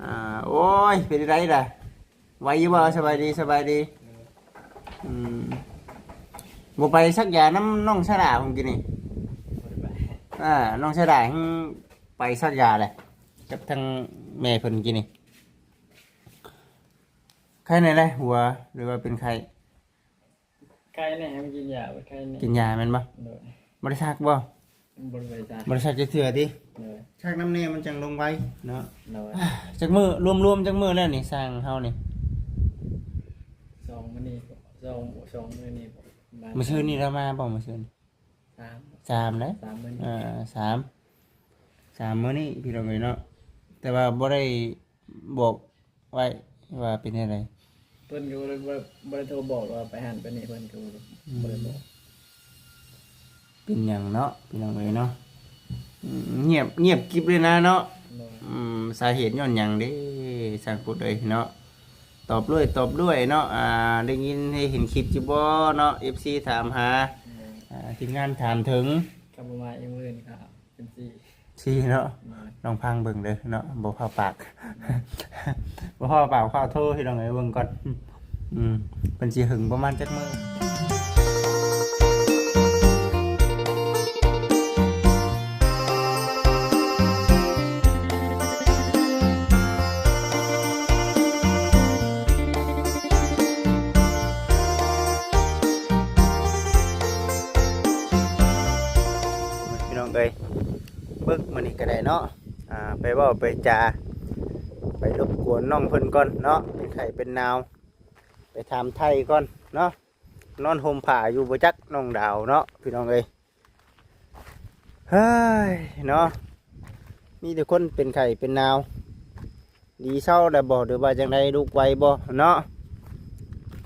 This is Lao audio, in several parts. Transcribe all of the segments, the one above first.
ອ່າ ໂອ້ຍ ເປັນໃດລະ? ໄວຢູ່ບໍ່? ສະບາຍດີ ສະບາຍດີ. ອືມ ບໍ່ໄປສັກຢານຳນ້ອງສາລາພຸ້ນກີ້ນີ້? ບໍ່ໄດ້ໄປ. ອ່າ ນ້ອງສາລາຫຶງໄປສັກຢາແຫຼະ ກັບທາງແມ່ເພິ່ນກີ້ນີ້. ໄຂ້ແດ່ແຫຼະຫົວ ຫຼືວ່າເປັນໄຂ້? ໄຂ້ແດ່ ໃຫ້ມັນກິນຢາໄປ ໄຂ້ແດ່. ກິນຢາແມ່ນບໍ່? ໂດຍ. ບໍ່ໄດ້ຊັກບໍ່? ບໍ່ໄດ້ໄປຊັກ. ບໍ່ໄດ້ຊັກຈັກເທື່ອຕິ? ໂດຍ. ຊັກນຳແດ່ ມັນຈັ່ງລົງໄວເນາະ. ໂດຍ. ຈັກມື້ ລວມໆຈັກມື້ແລ້ວນີ້ ຊ່າງເຮົານີ້? ສອງມື້ນີ້ ສອງ ສອງມື້ນີ້. ມື້ຊືນນີ້ລາວມາບໍ່? ມື້ຊືນ ສາມ ສາມເດ້. ສາມມື້ນີ້ ເອີ ສາມ ສາມມື້ນີ້ ພີ່ນ້ອງເອີຍເນາະ. ແຕ່ວ່າບໍ່ໄດ້ ບອກໄວ້ວ່າເປັນແນວໃດ? ເພິ່ນກໍບໍ່ໄດ້ ບໍ່ໄດ້ ບໍ່ໄດ້ໂທບອກວ່າໄປຫັ້ນໄປນີ້ ເພິ່ນກໍບໍ່ໄດ້ ອືມ ບໍ່ໄດ້ບອກ. ເປັນຫຍັງເນາະ ພີ່ນ້ອງເອີຍເນາະ? ອືມ ງຽບ ງຽບກິບເລີຍນະເນາະ. ໂດຍ. ອືມ ສາເຫດຍ້ອນຫຍັງເດ້ ຊ່າງພຸດເອີຍເນາະ? ຕອບດ້ວຍ ຕອບດ້ວຍເນາະ. ອ່າ ໄດ້ຍິນ ໄດ້ເຫັນຄລິບຢູ່ບໍ່ເນາະ? ເອັຟຊີຖາມຫາ. ໂດຍ. ອ່າ ທີມງານຖາມເຖິງ. ກໍບໍ່ມາອີກມື້ນີ້ກໍເປັນສີ່ ສີ່ເນາະ. ແມ່ນ. ລອງຟັງເບິ່ງເດີເນາະ ບໍ່ເຂົ້າປາກ ບໍ່ເຂົ້າປາກເຂົ້າໂທ ພີ່ນ້ອງເອີຍ ເບິ່ງກ່ອນ. ອືມ ເພິ່ນຊິຫຶງປະມານຈັກມື້? ພີ່ນ້ອງເອີຍ ເບິ່ງມື້ນີ້ກໍໄດ້ເນາະ ອ່າ ໄປເວົ້າໄປຈາ ໄປລົບກວນນ້ອງເພິ່ນກ່ອນເນາະ ເປັນໄຂ້ເປັນໜາວ ໄປຖາມໄຖ່ກ່ອນເນາະ. ນອນຫົ່ມຜ້າຢູ່ບໍ່ຈັກ ນ້ອງດາວເນາະ ພີ່ນ້ອງເອີຍ. ເຮີ້ຍ ເນາະ ມີແຕ່ຄົນເປັນໄຂ້ເປັນໜາວ. ດີເຊົາແລ້ວບໍ່ ຫຼືວ່າຈັ່ງໃດ ລຸກໄຫວບໍ່ເນາະ?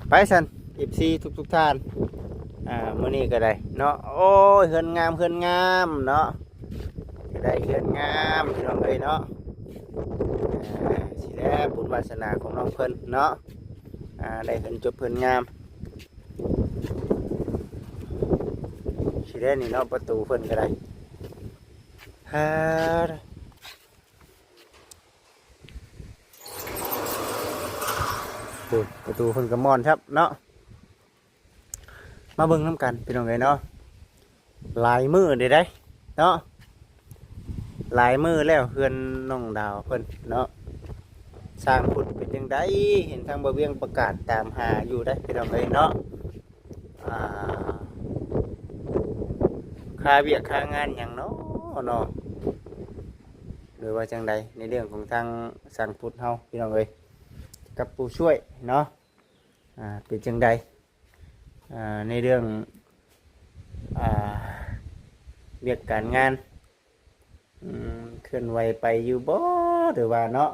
ໄປຊັ້ນ ເອັຟຊີທຸກໆທ່ານ ອ່າ ມື້ນີ້ກໍໄດ້ເນາະ. ໂອ້ຍ ເຮືອນງາມ ເຮືອນງາມເນາະ ກໍໄດ້ເຮືອນງາມ ພີ່ນ້ອງເອີຍເນາະ. ອ່າ ຊິແລ້ວບຸນວາສະໜາຂອງນ້ອງເພິ່ນເນາະ ອ່າ ໄດ້ເຮືອນຈົບເຮືອນງາມ ຊິແລ້ວນີ້ເນາະ ປະຕູເພິ່ນກໍໄດ້. ຮາ ໂອ້ຍ ປະຕູເພິ່ນກໍມ່ອນຄັບເນາະ. ມາເບິ່ງນຳກັນ ພີ່ນ້ອງເອີຍເນາະ ຫຼາຍມື້ເດ້ ເນາະ ຫຼາຍມື້ແລ້ວ ເຮືອນນ້ອງດາວເພິ່ນເນາະ. ຊ່າງພຸດເປັນຈັ່ງໃດ? ເຫັນທາງບ່າວວຽງປະກາດຕາມຫາຢູ່ເດ້ ພີ່ນ້ອງເອີຍເນາະ. ອ່າ ຄາວຽກຄາງານຫຍັງເນາະ ເນາະ ຫຼືວ່າຈັ່ງໃດ ໃນເລື່ອງຂອງທາງຊ່າງພຸດເຮົາ ພີ່ນ້ອງເອີຍ ກັບຜູ້ຊ່ວຍເນາະ ອ່າ ເປັນຈັ່ງໃດ ອ່າ ໃນເລື່ອງ ອ່າ ວຽກການງານ ອືມ ເຄື່ອນໄຫວໄປຢູ່ບໍ່ ຫຼືວ່າເນາະ?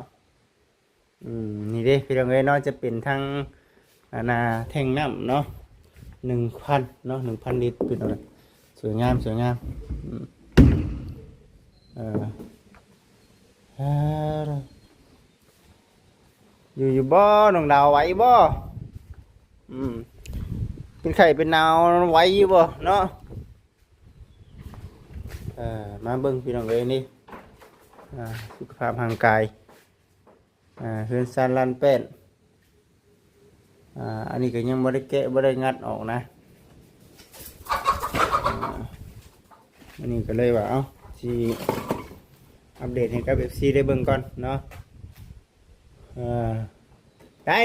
ອືມ ນີ້ເດ້ ພີ່ນ້ອງເອີຍເນາະ ຈະເປັນທາງ ອັນນ່າ ແທ່ງນ້ຳເນາະ ໜຶ່ງພັນເນາະ ໜຶ່ງພັນລິດ ພີ່ນ້ອງເອີຍ. ສວຍງາມ ສວຍງາມ ອືມ ເອີ ເອີ ຢູ່ ຢູ່ບໍ່ ນ້ອງດາວ ໄຫວບໍ່? ອືມ ເປັນໄຂ້ເປັນໜາວ ໄຫວຢູ່ບໍ່ເນາະ? ເອີ ມາເບິ່ງ ພີ່ນ້ອງເອີຍ ນີ້ ອ່າ ສຸຂະພາບຮ່າງກາຍ ອ່າ ເຮືອນຊານລານແປ້ນ ອ່າ ອັນນີ້ກໍຍັງບໍ່ໄດ້ແກະ ບໍ່ໄດ້ງັດອອກນະ. ອ່າ ອັນນີ້ກໍເລີຍວ່າ ເອົ້າ ຊິອັບເດດໃຫ້ກັບເອັຟຊີໄດ້ເບິ່ງກ່ອນເນາະ. ເອີ ໄດ້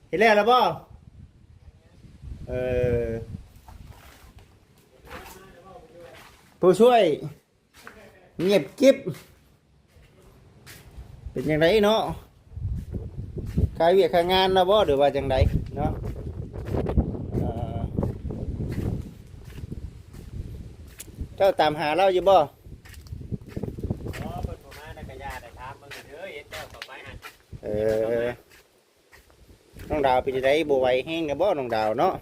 ເຮັດແລ້ວລະບໍ່? ເອີ ຜູ້ຊ່ວຍ ງຽບກິບ ເປັນຈັ່ງໃດເນາະ? ຄາວຽກຄາງານລະບໍ່ ຫຼືວ່າຈັ່ງໃດເນາະ? ເອີ ເຈົ້າຕາມຫາລາວຢູ່ບໍ່? ບໍ່ ເພິ່ນບໍ່ມາ ແລ້ວກໍຢ່າໄດ້ຖາມເບິ່ງເດີ ເຮັດແລ້ວກໍໄປຫັ້ນ. ເອີ ນ້ອງດາວເປັນຈັ່ງໃດ ບໍ່ໄຫວແຮງແລ້ວບໍ່ ນ້ອງດາວເນາະ?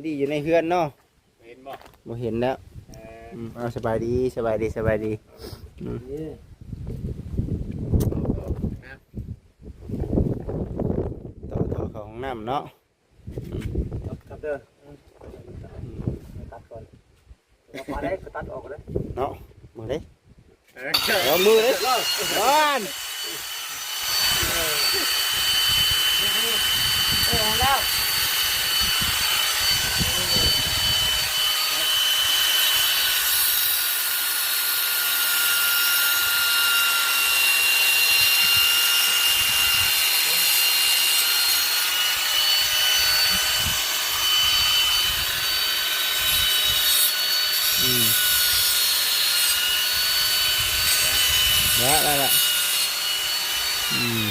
ດີຢູ່ໃນເຮືອນເນາະ. ເຫັນບໍ່? ບໍ່ເຫັນແລ້ວ. ເອີ ອືມ ເອົາ ສະບາຍດີ ສະບາຍດີ ສະບາຍດີ. ອືມ ຕໍ່ ຕໍ່ເຂົ້າຫ້ອງນ້ຳເນາະ. ອືມ ຄັບເດີ ອືມ ຕັດກ່ອນ ມາໄດ້ ຕັດອອກເລີຍເນາະ. ເບິ່ງເດ້ ເອີ ເອົາມືເດ້ ວານ ເອີ ເອີ ແລ້ວ ອືມ ແລ້ວ ແລ້ວ ແລ້ວ ອືມ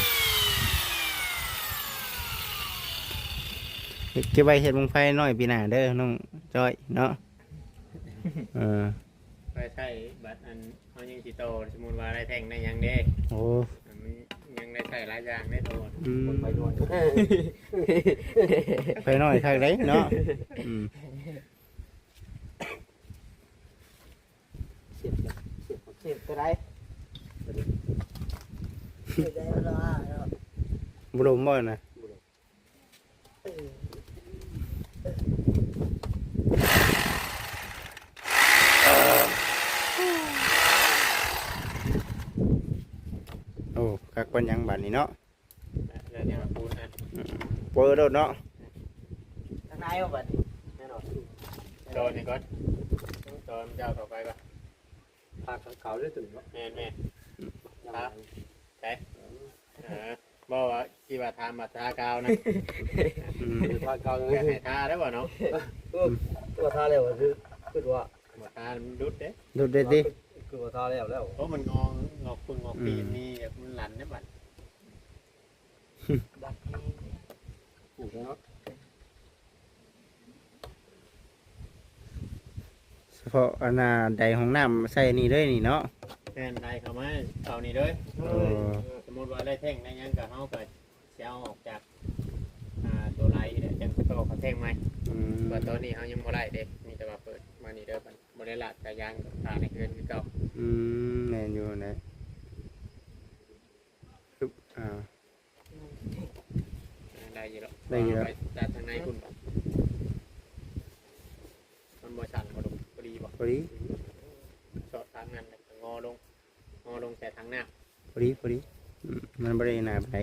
ເກັບໄວ້ເຮັດບັ້ງໄຟນ້ອຍປີໜ້າເດີ ນ້ອງຈ້ອຍເນາະ. ເອີ ໄປໃຊ້ບັດ ອັນ ເຮົາຍັງຊິຕໍ່ ສົມມຸດວ່າໄດ້ແທ່ງໄດ້ຫຍັງເດ້. ໂອ້ ມັນຍັງໄດ້ໃຊ້ຫຼາຍຢ່າງເດ້ໂຕ. ອືມ ໄຟນ້ອຍ ໄຟນ້ອຍຄັກເດ້ເນາະ. ອືມ ສຽບ ສຽບ ສຽບກໍໄດ້ ບໍ່ລົມບໍ່ນະ? ໂອ້ ຄັກປານຫຍັງບາດນີ້ເນາະ. ແລ້ວ ແລ້ວນີ້ວ່າປູນຫັ້ນ ອືມ ເປີໂລດເນາະ. ທາງໃນບໍ່ບາດນີ້ ແນ່ນອນ. ຕໍ່ນີ້ກ່ອນ ຕໍ່ເຈົ້າເຂົ້າໄປກ່ອນ. ພາເຂົາເລີຍຕົວນີ້ເນາະ. ແມ່ນໆ ພາ ໃສ ເອີ ບໍ່ວ່າ ທີ່ວ່າຖາມວ່າທາກາວນະ. ອືມ ທາກາວ ຢາກໃຫ້ທາໄດ້ບໍ່ເນາະ? ເອີ ວ່າທາແລ້ວ ຄື ຄືວ່າບໍ່ທາມັນດຸດເດ້. ດຸດເດ້ຕິ? ຄືວ່າທາແລ້ວ ແລ້ວ ໂອ້ ມັນງອກ ງອກປຶ້ງງອກປີ ອືມ ນີ້ ມັນຫຼັນເດ້ບັດ ດັດ ປູກເນາະ. ສະເພາະອັນນ່າ ໄດຫ້ອງນ້ຳໃສ່ນີ້ເລີຍນີ້ເນາະ? ແມ່ນ ໄດເຂົ້າມາ ເຂົ້ານີ້ເລີຍ. ໂອ້ ເອີ ສົມມຸດວ່າໄດ້ແທ່ງໄດ້ຫຍັງ ກໍເຮົາກໍຊິເອົາອອກຈາກ ອ່າ ຕົວໄລ ແລ້ວຈັ່ງຕໍ່ເຂົ້າແທ່ງໃໝ່. ອືມ ວ່າຕອນນີ້ເຮົາຍັງບໍ່ໄດ້ເດ້ ມີແຕ່ວ່າເປີດມານີ້ເດີ ບໍ່ໄດ້ລາດກະຍາງ ກໍຄາໃນເຮືອນຄືເກົ່າ. ອືມ ແມ່ນຢູ່ຫັ້ນແຫຼະ. ອຶບ ອ່າ ໄດ້ຢູ່ດອກ ໄດ້ຢູ່ດອກ ໄປຈາກທາງໃນພຸ້ນ ມັນບໍ່ຊັນບໍ່ລົງ ພໍດີບໍ່? ພໍດີ ເຊາະທາງນັ້ນ ແລ້ວກໍງໍລົງ ງໍລົງໃສ່ທາງໜ້າ ພໍດີ ພໍດີ. ອືມ ມັນບໍ່ໄດ້ໜາປານໃດ.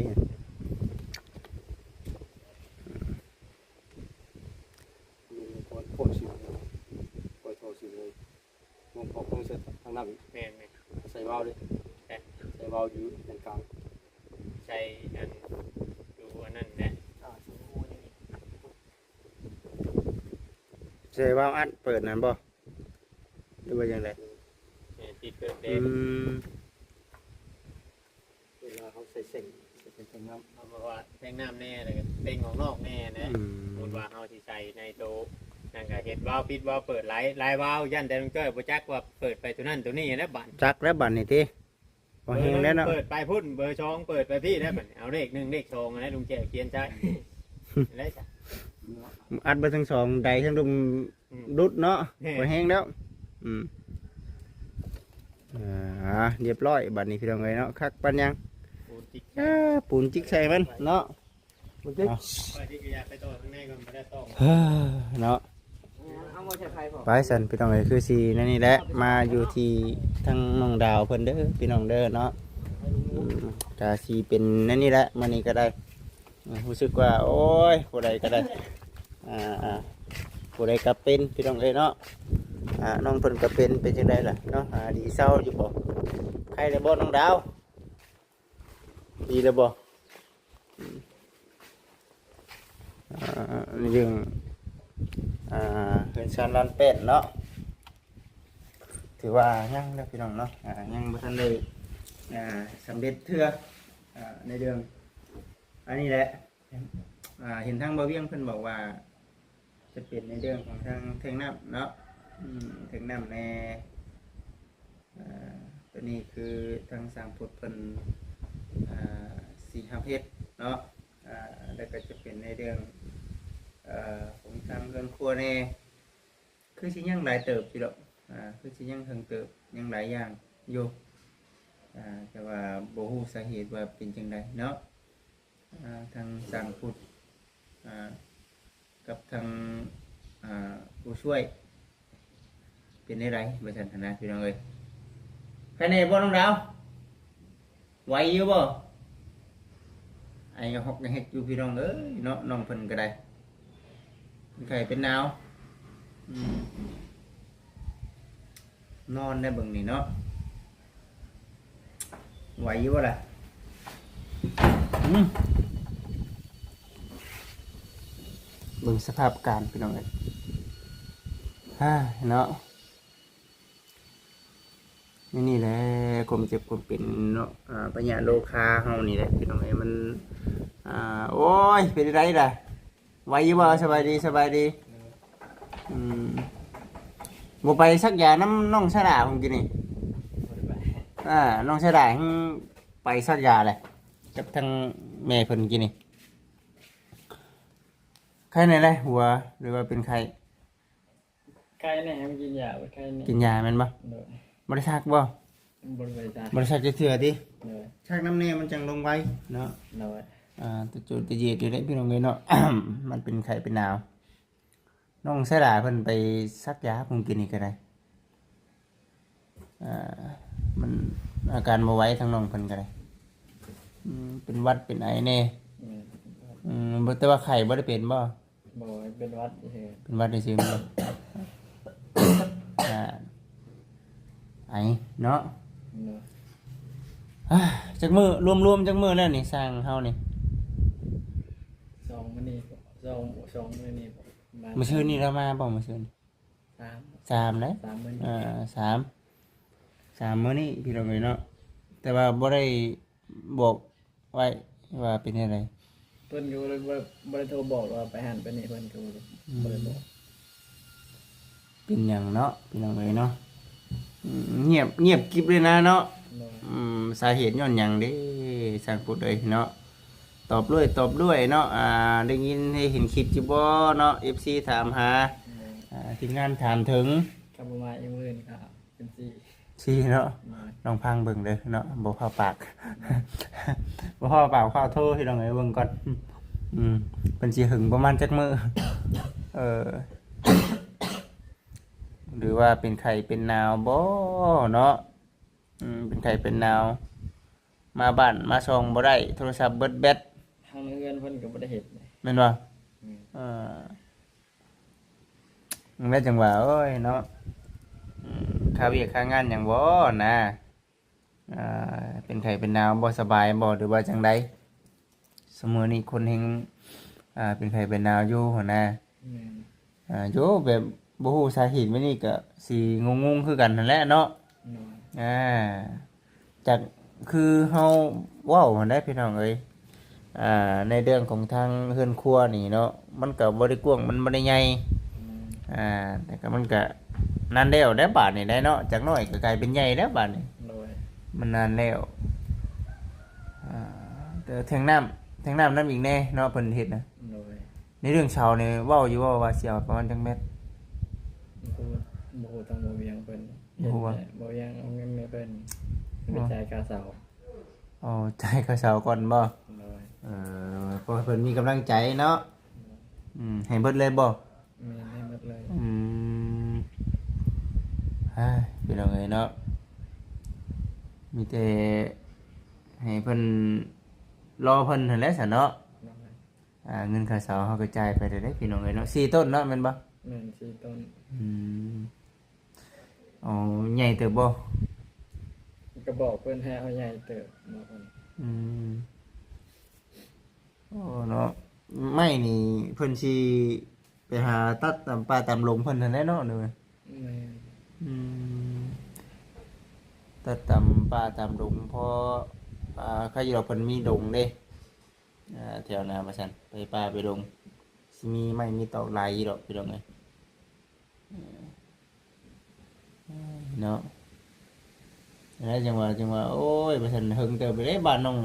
ອືມ ໂພດ ໂພດຊິ ໂພດ ໂພດຊິເລີຍ. ລົງ ອອກລົງໃສ່ທາງນ້ຳອີກ. ແມ່ນໆ ໃສ່ວາວເດ້ ແມ່ນ ໃສ່ວາວຢູ່ແດນກາງ ໃສ່ອັນ ຢູ່ອັນນັ້ນແຫຼະ ອ່າ ໃສ່ວາວອັດເປີດນັ້ນບໍ່ ຫຼືວ່າຈັ່ງໃດ? ແມ່ນ ປິດເປີດເດ້. ອືມ ເວລາເຮົາໃສ່ເສັງ ເສັງນ້ຳ ເຮົາບອກວ່າແທງນ້ຳແດ່ ແລ້ວກໍເສັງອອກນອກແດ່ນະ. ອືມ ສົມມຸດວ່າເຮົາຊິໃສ່ໃນໂຕນັ້ນ ກໍເຮັດວາວປິດວາວເປີດ ຫຼາຍ ຫຼາຍວາວ ຢ້ານແຕ່ລຸງເຈ້ຍບໍ່ຈັກວ່າເປີດໄປໂຕນັ້ນໂຕນີ້ແລ້ວບາດ ຈັກແລ້ວບາດນີ້ຕິ ພໍແຮງແລ້ວເນາະ. ເປີດໄປພຸ້ນ ເບີສອງເປີດໄປພີ້ແລ້ວບາດນີ້ ເອົາເລກໜຶ່ງເລກສອງຫັ້ນແຫຼະ ລຸງເຈ້ຍຂຽນໃສ່ ແລ້ວອັດເບິດທັງສອງໄດ ທັງລຸງ ອືມ ດຸດເນາະ. ແມ່ນ ພໍແຮງແລ້ວ. ອືມ ອ່າ ຮຽບຮ້ອຍບາດນີ້ພີ່ນ້ອງເອີຍເນາະ ຄັກປານຫຍັງ. ປູນຈິກ ເອີ ປູນຈິກໃສ່ມັນເນາະ ປູນຈິກ. ເອົາ ຂ້ອຍຊິຢາກໄປຕໍ່ທາງໃນກ່ອນ ບໍ່ໄດ້ຕ້ອງ ເອີ ເນາະ. ເອົາບໍ່ໃສ່ໄຟພໍ ໄປຊັ້ນພີ່ນ້ອງເອີຍ ຄືຊິແນວນີ້ແຫຼະ ມາຢູ່ທີ່ທາງນ້ອງດາວເພິ່ນເດີພີ່ນ້ອງເດີເນາະ. ອືມ ກະຊິເປັນແນວນີ້ແຫຼະ ມື້ນີ້ກໍໄດ້. ຮູ້ສຶກວ່າ ໂອ້ຍ ຜູ້ໃດກໍໄດ້ ອ່າ ຜູ້ໃດກໍເປັນ ພີ່ນ້ອງເອີຍເນາະ. ອ່າ ນ້ອງເພິ່ນກໍເປັນ ເປັນຈັ່ງໃດລະເນາະ? ອ່າ ດີເຊົາຢູ່ບໍ່? ໄຂ້ແລ້ວບໍ່ ນ້ອງດາວ? ດີແລ້ວບໍ່? ອ່າ ໃນເລື່ອງ ອ່າ ເຮືອນຊານລານແປ້ນເນາະ ຖືວ່າຍັງເດີພີ່ນ້ອງເນາະ. ອ່າ ຍັງບໍ່ທັນໄດ້ ອ່າ ສຳເລັດເທື່ອ ອ່າ ໃນເລື່ອງ ອັນນີ້ແຫຼະ ອ່າ ເຫັນທາງບ່າວວຽງເພິ່ນບອກວ່າ ຈະເປັນໃນເລື່ອງຂອງທາງແທງນ້ຳເນາະ. ອືມ ແທງນ້ຳແດ່. ອ່າ ໂຕນີ້ຄືທາງຊ່າງພຸດເພິ່ນ ອ່າ ຊິຮັບເຮັດເນາະ. ອ່າ ແລ້ວກໍຈະເປັນໃນເລື່ອງ ເອີ ຂອງທາງເຮືອນຄົວແດ່. ຄືຊິຍັງຫຼາຍເຕີບຢູ່ດອກ ອ່າ ຄືຊິຍັງເຖິງເຕີບ ຍັງຫຼາຍຢ່າງຢູ່ ອ່າ ແຕ່ວ່າບໍ່ຮູ້ສາເຫດວ່າເປັນຈັ່ງໃດເນາະ. ອ່າ ທາງຊ່າງພຸດ ອ່າ ກັບທາງ ອ່າ ຜູ້ຊ່ວຍ ເປັນແນວໃດວ່າຊັ້ນຫັ້ນນະ ພີ່ນ້ອງເອີຍ. ໃຄແນ່ບໍ່ ນ້ອງດາວ? ໄຫວຢູ່ບໍ່? ໄອກະຮອກກະແຮກຢູ່ພີ່ນ້ອງເອີຍເນາະ, ນ້ອງເພິ່ນກະໄດ້ເປັນໄຂ້ເປັນໜາວ. ອືມ ນອນໄດ້ເບິ່ງນີ້ເນາະ, ໄຫວຢູ່ບໍ່ລະ? ອືມ ເບິ່ງສະພາບການພີ່ນ້ອງເອີຍ ເນາະ. ນີ້ແຫຼະ ຄວາມເຈັບຄວາມເປັນເນາະ, ອາ ພະຍາດໂລຄາເຮົານີ້ແຫຼະພີ່ນ້ອງເອີຍ. ມັນ ອາ ໂອ້ຍ ເປັນໃດລະ? ໄຫວຢູ່ບໍ່? ສະບາຍດີ ສະບາຍດີ. ອືມ ບໍ່ໄປສັກຢານຳນ້ອງສາລາພຸ້ນກີ້ນີ້? ບໍ່ໄດ້ໄປ. ອາ ນ້ອງສາລາຫຶ ໄປສັກຢາແຫຼະ ກັບທາງແມ່ເພິ່ນກີ້ນີ້. ໄຂ້ແດ່ແຫຼະຫົວ ຫຼືວ່າເປັນໄຂ້? ໄຂ້ແດ່ ໃຫ້ມັນກິນຢາ ໄປໄຂ້ແດ່. ກິນຢາແມ່ນບໍ່? ໂດຍ. ບໍ່ໄດ້ສັກບໍ່? ບໍ່ໄດ້ໄປສັກ. ບໍ່ໄດ້ສັກຈັກເທື່ອຕິ? ໂດຍ. ສັກນຳແດ່ ມັນຈັ່ງລົງໄວເນາະ. ໂດຍ. ອ່າ ຕະໂຈດຕະເຢດຢູ່ເດ້ພີ່ນ້ອງເອີຍເນາະ, ມັນເປັນໄຂ້ເປັນໜາວ. ນ້ອງສາລາເພິ່ນໄປສັກຢາພຸ້ນກີ້ນີ້ກະໄດ້. ອ່າ ມັນອາການບໍ່ໄຫວ ທາງນ້ອງເພິ່ນກະໄດ້. ອືມ ເປັນຫວັດເປັນໄອແດ່. ແມ່ນ. ອືມ ແຕ່ວ່າໄຂ້ບໍ່ໄດ້ເປັນບໍ່? ບໍ່ ເປັນຫວັດຊື່. ເປັນຫວັດຊື່ໆ ແມ່ນບໍ່? ອ່າ ໄອເນາະ. ໂດຍ. ຈັກມື້ ລວມໆ ຈັກມື້ແລ້ວນີ້ ຊ່າງເຮົານີ້? ສອງມື້ນີ້ ສອງ ສອງມື້ນີ້. ມື້ຊືນນີ້ລາວມາບໍ່? ມື້ຊືນ ສາມ ສາມເດ້. ສາມມື້ນີ້. ອ່າ ສາມ ສາມມື້ນີ້ພີ່ນ້ອງເອີຍເນາະ, ແຕ່ວ່າບໍ່ໄດ້ບອກໄວ້ວ່າເປັນແນວໃດ. ເພິ່ນກະບໍ່ໄດ້ ບໍ່ໄດ້ ບໍ່ໄດ້ໂທບອກວ່າໄປຫັ້ນໄປນີ້ ເພິ່ນກະບໍ່ໄດ້ ອືມ ບໍ່ໄດ້ບອກ. ເປັນຫຍັງເນາະພີ່ນ້ອງເອີຍເນາະ? ອືມ ງຽບ ງຽບກິບເລີຍນະເນາະ. ໂດຍ. ອືມ ສາເຫດຍ້ອນຫຍັງເດ້ ຊ່າງພຸດເອີຍເນາະ? ຕອບດ້ວຍ ຕອບດ້ວຍເນາະ. ອ່າ ໄດ້ຍິນໄດ້ເຫັນຄລິບຢູ່ບໍ່ເນາະ? ເອັຟຊີຖາມຫາ. ໂດຍ. ອ່າ ທີມງານຖາມເຖິງ. ຄັນບໍ່ມາອີກມື້ອື່ນກະເປັນສີ່ ສີ່ເນາະ. ໂດຍ. ລອງຟັງເບິ່ງເດີເນາະ, ບໍ່ພ້າວປາກ ໂດຍ ບໍ່ພ້າວປາກພ້າວໂທພີ່ນ້ອງເອີຍ. ເບິ່ງກ່ອນ ອືມ ເພິ່ນຊິຫຶງປະມານຈັກມື້? ເອີ ຫຼືວ່າເປັນໄຂ້ເປັນໜາວບໍ່ເນາະ? ອືມ ເປັນໄຂ້ເປັນໜາວ ມາບ້ານມາຊ່ອງບໍ່ໄດ້ ໂທລະສັບເບິດແບັດ. ທາງໃນເຮືອນເພິ່ນກະບໍ່ໄດ້ເຮັດເດ້ ແມ່ນບໍ່? ແມ່ນ. ເອີ ແມ່ນ ຈັ່ງວ່າ ໂອ້ຍເນາະ ອືມ ຄາວຽກຄາງານຫຍັງບໍ່ນະ? ອ່າ ເປັນໄຂ້ເປັນໜາວ ບໍ່ສະບາຍບໍ່ ຫຼືວ່າຈັ່ງໃດ? ຊຸມື້ນີ້ຄົນແຮ່ງ ອ່າ ເປັນໄຂ້ເປັນໜາວຢູ່ຫັ້ນນະ. ແມ່ນ. ອ່າ ໂຢ ແບບບໍ່ຮູ້ສາເຫດ ແບບນີ້ກະຊິງົງໆ ຄືກັນຫັ້ນແຫຼະເນາະ. ໂດຍ. ອ່າ ຈາກ ຄືເຮົາເວົ້າຫັ້ນແຫຼະພີ່ນ້ອງເອີຍ, ອ່າ ໃນເລື່ອງຂອງທາງເຮືອນຄົວນີ້ເນາະ ມັນກະບໍ່ໄດ້ກວ້າງ ມັນບໍ່ໄດ້ໃຫຍ່. ແມ່ນ. ອ່າ ແຕ່ກະມັນກະນານແລ້ວໄດ໋ບາດນີ້ໄດ໋ເນາະ, ຈັກໜ້ອຍກະກາຍເປັນໃຫຍ່ແລ້ວບາດນີ້. ໂດຍ. ມັນນານແລ້ວ. ອ່າ ແຕ່ແທງນ້ຳ ແທງນ້ຳນຳອີກແດ່ເນາະ ເພິ່ນເຮັດນະ. ໂດຍ. ໃນເລື່ອງເສົານີ້ເວົ້າຢູ່ບໍ່ວ່າຊິເອົາປະມານຈັກແມັດ? ບໍ່ຮູ້ ບໍ່ຮູ້ທາງບ່າວວຽງເພິ່ນ. ບໍ່ຮູ້ວ່າ ບ່າວວຽງເອົາເງິນໃຫ້ເພິ່ນ ເພິ່ນໄປຈ່າຍຄ່າເສົາ. ອໍ ຈ່າຍຄ່າເສົາກ່ອນບໍ່? ໂດຍ. ເອີ ເພາະວ່າເພິ່ນມີກຳລັງໃຈເນາະ. ໂດຍ. ອືມ ໃຫ້ເບິດເລີຍບໍ່? ແມ່ນ ໃຫ້ເບິດເລີຍ. ອືມ ເຮີ້ຍ ພີ່ນ້ອງເອີຍເນາະ ມີແຕ່ໃຫ້ເພິ່ນ ລໍເພິ່ນຫັ້ນແຫຼະຊັ້ນເນາະ. ໂດຍ. ອ່າ ເງິນຄ່າເສົາເຮົາກະຈ່າຍໄປແລ້ວເດ້ພີ່ນ້ອງເອີຍເນາະ. ສີ່ຕົ້ນເນາະ ແມ່ນບໍ່? ແມ່ນ ສີ່ຕົ້ນ. ອືມ ເອົາໃຫຍ່ເຕີບບໍ່? ກະບອກເພິ່ນໃຫ້ເອົາໃຫຍ່ເຕີບ ບອກເພິ່ນ. ອືມ ໂອ້ເນາະ ໄມ້ນີ້ເພິ່ນຊິໄປຫາຕັດຕາມປ່າຕາມດົງເພິ່ນຫັ້ນແຫຼະເນາະ. ແມ່ນ. ອືມ ຕັດຕາມປ່າຕາມດົງ ເພາະ ອ່າ ໃຄຢູ່ດອກ ເພິ່ນມີດົງເດ້. ອ່າ ແຖວໜ້າວ່າຊັ້ນ ໄປປ່າໄປດົງ ຊິມີໄມ້ມີຕອກຫຼາຍຢູ່ດອກພີ່ນ້ອງເອີຍ ເນາະ. ແລ້ວຈັ່ງວ່າ ຈັ່ງວ່າ ໂອ້ຍ ວ່າຊັ້ນ ເຫິງເຕີບແລ້ວເດ້ ບ້ານນ້ອງ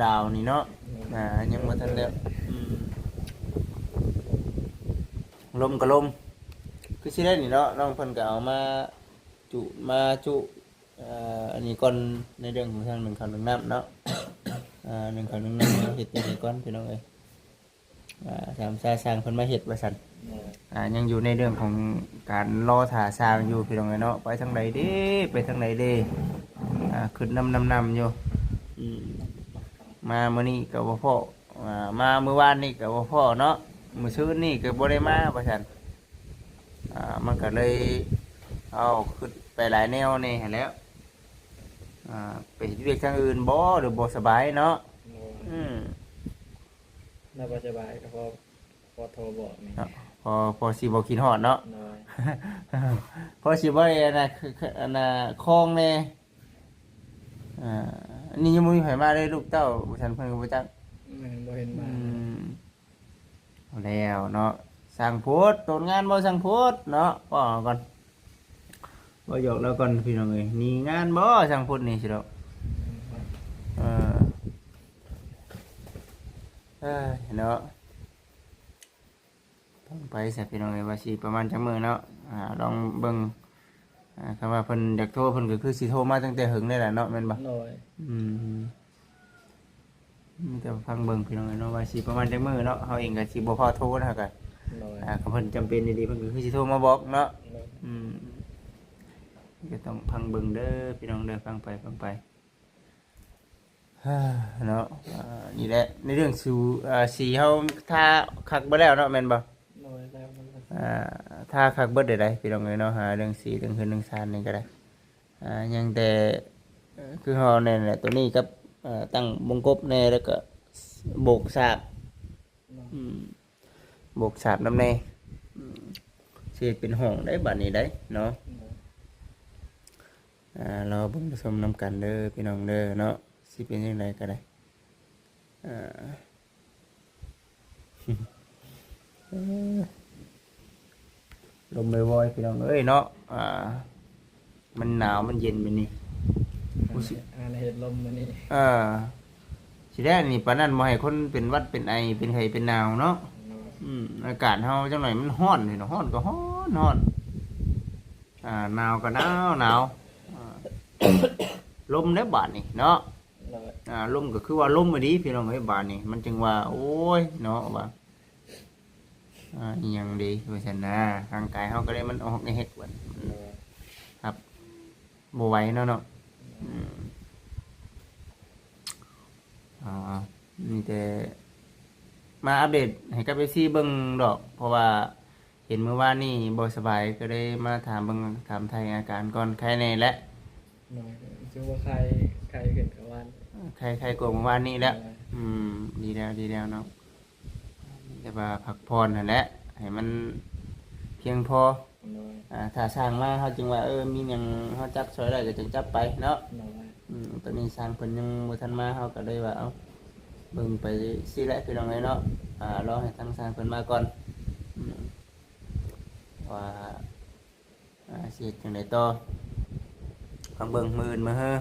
ດາວນີ້ເນາະ. ອືມ ອ່າ ຍັງບໍ່ທັນແລ້ວ. ອືມ ລົມກະລົມ ຄືຊິໄດ້ນີ້ເນາະ ນ້ອງເພິ່ນກະເອົາມາຈຸ ມາຈຸ ອ່າ ອັນນີ້ກ່ອນ ໃນເລື່ອງຂອງທາງໜຶ້ງເຂົ້າໜຶ້ງນ້ຳເນາະ. ອ່າ ໜຶ້ງເຂົ້າໜຶ້ງນ້ຳ ເຮັດຈັ່ງໃດກ່ອນພີ່ນ້ອງເອີຍ. ອ່າ ຕາມຊາຊ່າງເພິ່ນມາເຮັດວ່າຊັ້ນ. ໂດຍ. ອ່າ ຍັງຢູ່ໃນເລື່ອງຂອງການລໍຖ້າຊ່າງຢູ່ພີ່ນ້ອງເອີຍເນາະ. ໄປທາງໃດເດ ໄປທາງໃດເດ ອ່າ ຄຶດນຳ ນຳ ນຳຢູ່. ມາມື້ນີ້ກໍບໍ່ພໍ້ ອ່າ ມາມື້ວານນີ້ກໍບໍ່ພໍ້ເນາະ ມື້ຊືນນີ້ກໍບໍ່ໄດ້ມາວ່າຊັ້ນ ອ່າ ມັນກໍເລີຍເອົາຄິດໄປຫຼາຍແນວແດ່ຫັ້ນແຫຼ້ວ ອ່າ ໄປເຮັດວຽກທາງອື່ນບໍ່ ຫຼືບໍ່ສະບາຍເນາະ? ໂດຍ ອືມ ລາວບໍ່ສະບາຍກໍພໍ ພໍໂທບອກນີ້ ເນາະ ພໍ ພໍຊິບໍ່ຄິດຮອດເນາະ? ໂດຍ ພໍຊິບໍ່ໄດ້ອັນນ່າ ອັນນ່າ ຄອງແດ່ ອ່າ ອັນນີ້ຍັງບໍ່ມີໃຜມາເລີຍ ລູກເຕົ້າ ບໍ່ທັນ ເພິ່ນກໍບໍ່ຈັກ ແມ່ນ ບໍ່ເຫັນມາ ອືມ ເອົາແລ້ວເນາະ ຊ່າງໂພດ ໂຕນງານບໍ່ຊ່າງໂພດເນາະ ເວົ້າເອົາກ່ອນ ເວົ້າຫຍອກລາວກ່ອນພີ່ນ້ອງເອີຍ ໜີງານບໍ່ຊ່າງໂພດນີ້ຊິດອກ ເອີ ເອີຍເນາະ ຟັງໄປຊະພີ່ນ້ອງເອີຍ ວ່າຊິປະມານຈັກມື້ເນາະ ອ່າ ລອງເບິ່ງ ອ່າ ຄັນວ່າເພິ່ນຢາກໂທ ເພິ່ນກໍຄືຊິໂທມາຕັ້ງແຕ່ເຫິງແລ້ວລະເນາະ ແມ່ນບໍ່? ໂດຍ ອືມ ມີແຕ່ຟັງເບິ່ງພີ່ນ້ອງເອີຍເນາະ ວ່າຊິປະມານຈັກມື້ເນາະ ເຮົາເອງກໍຊິບໍ່ພໍໂທນະ ເຮົາກໍ ໂດຍ ອ່າ ຄັນເພິ່ນຈຳເປັນອີ່ຫຼີ ເພິ່ນກໍຄືຊິໂທມາບອກເນາະ ໂດຍ ອືມ ກໍຕ້ອງຟັງເບິ່ງເດີພີ່ນ້ອງເດີ ຟັງໄປ ຟັງໄປ ເນາະ ອ່າ ນີ້ແຫຼະ ໃນເລື່ອງສູ ອ່າ ສີເຮົາທາຄັກເບິດແລ້ວເນາະ ແມ່ນບໍ່? ໂດຍ ແລ້ວມັນກໍ ອ່າ ທາຄັກເບິດໄດ້ໆ ພີ່ນ້ອງເອີຍເນາະ ຫາເລື່ອງສີເລື່ອງເຮືອນເລື່ອງຊານນີ້ກໍໄດ້ ອ່າ ຍັງແຕ່ ເອີ ຄືເຮົາແນ່ນແຫຼະ ໂຕນີ້ກັບ ເອີ ຕັ້ງວົງກົບແນ່ ແລ້ວກໍໂບກສາບ ໂດຍ ອືມ ໂບກສາບນຳແນ່ ອືມ ຊິເຮັດເປັນຫ້ອງໄດ້ບາດນີ້ໄດ໋ເນາະ ໂດຍ ອ່າ ລໍເບິ່ງຊົມນຳກັນເດີພີ່ນ້ອງເດີເນາະ ຊິເປັນຈັ່ງໃດກໍໄດ້ ອ່າ ເອີ ລົມວອຍໆ ພີ່ນ້ອງເອີຍເນາະ ອ່າ ມັນໜາວມັນເຢັນແບບນີ້ ອັນ ອັນເຮັດລົມມື້ນີ້ ເອີ ຊິແລ້ວນີ້ປານນັ້ນບໍ່ໃຫ້ຄົນເປັນຫວັດເປັນໄອເປັນໄຂ້ເປັນໜາວເນາະ ໂດຍ ອືມ ອາກາດເຮົາຈັກໜ້ອຍມັນຮ້ອນນີ້ເນາະ ຮ້ອນກໍຮ້ອນ ຮ້ອນ ອ່າ ໜາວກໍໜາວ ໜາວ ອ່າ ລົມແລ້ວບາດນີ້ເນາະ ໂດຍ ອ່າ ລົມກໍຄືວ່າລົມອີ່ຫຼີພີ່ນ້ອງເອີຍ ບາດນີ້ມັນຈຶ່ງວ່າ ໂອ້ຍ ເນາະ ວ່າ ອ່າ ອີ່ຫຍັງເດ ວ່າຊັ້ນນະ ຮ່າງກາຍເຮົາກໍເລີຍມັນອອກແຮກວ່າ ໂດຍ ຮັບບໍ່ໄຫວເນາະ ເນາະ ອືມ ເອົາ ເອົາ ມີແຕ່ມາອັບເດດໃຫ້ກັບເອັຟຊີເບິ່ງດອກ ເພາະວ່າເຫັນມື້ວານນີ້ບໍ່ສະບາຍ ກໍເລີຍມາຖາມເບິ່ງ ຖາມໄຖ່ອາການກ່ອນ ໄຄແນ່ແຫຼະ ໂດຍ ຖືວ່າໄຄ ໄຄຂຶ້ນກວ່າວານ ເອີ ໄຄ ໄຄກວ່າມື້ວານນີ້ແລ້ວ ໂດຍ ອືມ ດີແລ້ວ ດີແລ້ວເນາະ ແຕ່ວ່າພັກຜ່ອນຫັ້ນແຫຼະ ໃຫ້ມັນພຽງພໍ ໂດຍ ອ່າ ຖ້າຊ່າງມາເຮົາຈຶ່ງວ່າ ເອີ ມີຫຍັງເຮົາຈັບຊ່ອຍໄດ້ກໍຈຶ່ງຈັບໄປເນາະ ໂດຍ ອືມ ຕອນນີ້ຊ່າງເພິ່ນຍັງບໍ່ທັນມາ ເຮົາກໍເລີຍວ່າ ເອົ້າ ເບິ່ງໄປຊີ້ແຫຼະ ພີ່ນ້ອງເອີຍເນາະ ອ່າ ລໍໃຫ້ທາງຊ່າງເພິ່ນມາກ່ອນ ອືມ ວ່າ ອ່າ ຊິເຮັດຈັ່ງໃດຕໍ່ ຟັງເບິ່ງມື້ອື່ນມື້ຮື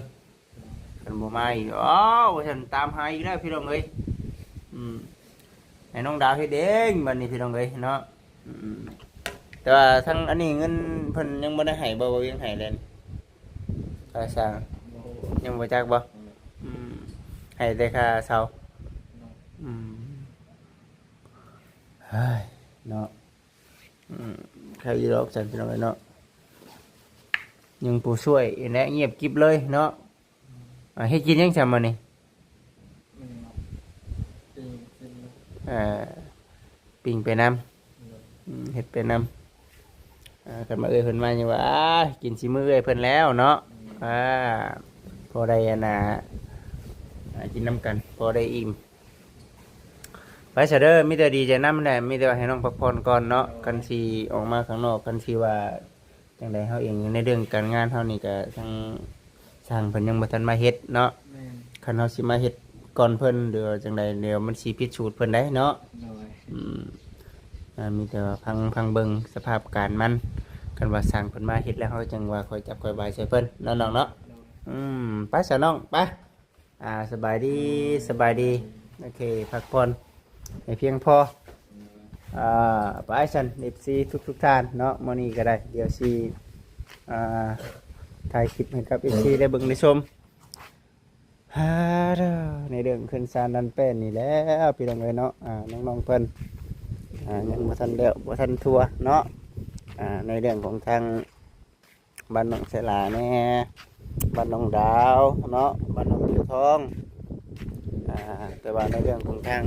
ຄັນບໍ່ມາອີກ ອ້າວ ວ່າຊັ້ນ ຕາມຫາອີກແລ້ວພີ່ນ້ອງເອີຍ ອືມ ໃຫ້ນ້ອງດາວເຮັດເອງບັດນີ້ພີ່ນ້ອງເອີຍເນາະ ອືມ ແຕ່ວ່າທາງອັນນີ້ເງິນເພິ່ນຍັງບໍ່ໄດ້ໃຫ້ບໍ່ ບໍ່ວຽງໃຫ້ແລ້ວນີ້ ຄ່າສ້າງ ບໍ່ຮູ້ ຍັງບໍ່ຈັກບໍ່ ອືມ ອືມ ໃຫ້ແຕ່ຄ່າເຊົ່າ ອືມ ເຮີ້ຍ ເນາະ ອືມ ໃຄຢູ່ດອກຊັ້ນພີ່ນ້ອງເອີຍເນາະ ຍັງຜູ້ຊ່ວຍແນະ ງຽບກິບເລີຍເນາະ ອ່າ ເຮັດກິນຫຍັງຊະມື້ນີ້ ເອີ ປີ້ງໄປນຳ ອືມ ເຮັດໄປນຳ ອ່າ ຄັນມາເອື້ອຍເພິ່ນມາຍັງວ່າ ອ່າ ກິນສີມືເອື້ອຍເພິ່ນແລ້ວເນາະ ອ່າ ພໍໄດ້ອັນນ່າ ອ່າ ກິນນຳກັນ ພໍໄດ້ອີ່ມ ໄປຊະເດີ ມີແຕ່ດີໃຈນຳແຫຼະ ມີແຕ່ວ່າໃຫ້ນ້ອງພັກຜ່ອນກ່ອນເນາະ ຄັນຊິອອກມາຂ້າງນອກ ຄັນຊິວ່າຈັ່ງໃດ ເຮົາເອງໃນເລື່ອງການງານເຮົານີ້ກໍທາງຊ່າງເພິ່ນຍັງບໍ່ທັນມາເຮັດເນາະ ແມ່ນ ຄັນເຮົາຊິມາເຮັດກ່ອນເພິ່ນ ຫຼືວ່າຈັ່ງໃດ ດຽວມັນຊິຜິດສູດເພິ່ນໄດ໋ເນາະ ໂດຍ ອືມ ອ່າ ມີແຕ່ວ່າຟັງ ຟັງເບິ່ງສະພາບການມັນ ຄັນວ່າຊ່າງເພິ່ນມາເຮັດແລ້ວ ເຮົາຈັ່ງວ່າຄ່ອຍຈັບຄ່ອຍບາຍໃສ່ເພິ່ນເນາະ ນ້ອງເນາະ ໂດຍ ອືມ ໄປຊະນ້ອງ ໄປ ອ່າ ສະບາຍດີ ສະບາຍດີ ໂອເຄ ພັກຜ່ອນໃຫ້ພຽງພໍ ອ່າ ໄປຊັ້ນ ເອັຟຊີທຸກໆທ່ານເນາະ ມື້ນີ້ກໍໄດ້ ດຽວຊິ ອ່າ ຖ່າຍຄລິບໃຫ້ກັບເອັຟຊີໄດ້ເບິ່ງໄດ້ຊົມ ໃນເລື່ອງເຮືອນຊານດັນແປ້ນນີ້ແຫຼະ ພີ່ນ້ອງເອີຍເນາະ ອ່າ ນ້ອງໆເພິ່ນ ອ່າ ຍັງບໍ່ທັນແລ້ວ ບໍ່ທັນທົ່ວເນາະ ອ່າ ໃນເລື່ອງຂອງທາງ ບ້ານໜອງໄຊຫຼາແດ່ ບ້ານໜອງດາວເນາະ ບ້ານໜອງເຂຽວທອງ ອ່າ ແຕ່ວ່າໃນເລື່ອງຂອງທາງ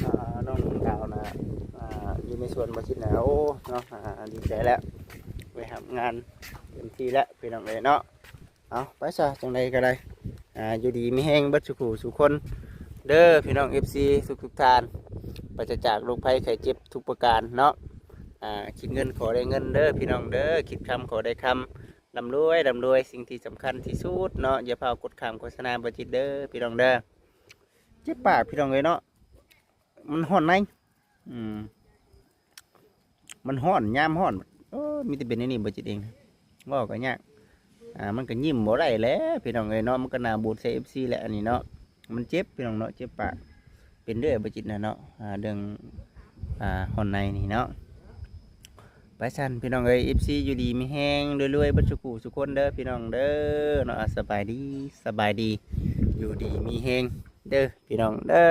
ອ່າ ນ້ອງດາວນະ ອ່າ ຢູ່ໃນສວນບໍ່ຈິດນະ ໂອ້ ເນາະ ອ່າ ດີໃຈແລ້ວ ໄດ້ຮັບງານເຕັມທີ່ແລ້ວ ພີ່ນ້ອງເອີຍເນາະ. ເອົາ ໄປຊະ ຈັ່ງໃດກໍໄດ້ ອ່າ ຢູ່ດີມີແຮງເບິດສູ່ຜູ້ສູ່ຄົນເດີ ພີ່ນ້ອງ ເອັຟຊີ ທຸກໆທ່ານ ປາສະຈາກໂລກໄພໄຂ້ເຈັບທຸກປະການເນາະ. ອ່າ ຄິດເງິນຂໍໄດ້ເງິນເດີ ພີ່ນ້ອງເດີ ຄິດຄຳຂໍໄດ້ຄຳ ລ່ຳລວຍ ລ່ຳລວຍ ສິ່ງທີ່ສຳຄັນທີ່ສຸດເນາະ. ຢ່າພາວກົດຂ້າມໂຄສະນາບໍ່ຈິດເດີ ພີ່ນ້ອງເດີ. ເຈັບປາກ ພີ່ນ້ອງເອີຍເນາະ ມັນຮ້ອນໃນ ອືມ ມັນຮ້ອນ ຍາມຮ້ອນ ໂອ້ ມີແຕ່ເປັນແນວນີ້ບໍ່ຈິດເອງ ເວົ້າກໍຍາກ. ອ່າ ມັນກໍຍິ້ມບໍ່ໄດ້ແຫຼະ ພີ່ນ້ອງເອີຍເນາະ ມັນກໍໜ້າບູດໃສ່ ເອັຟຊີ ແຫຼະ ອັນນີ້ເນາະ. ມັນເຈັບ ພີ່ນ້ອງເນາະ ເຈັບປາກ ເປັນເລື້ອຍບໍ່ຈິດນະເນາະ ອ່າ ເລື່ອງ ອ່າ ຮ້ອນໃນນີ້ເນາະ. ໄປຊັ້ນ ພີ່ນ້ອງເອີຍ ເອັຟຊີ ຢູ່ດີມີແຮງ ລວຍໆ ເບິດສູ່ຜູ້ສູ່ຄົນເດີ ພີ່ນ້ອງເດີເນາະ. ອ່າ ສະບາຍດີ ສະບາຍດີ ຢູ່ດີມີແຮງເດີ ພີ່ນ້ອງເດີ.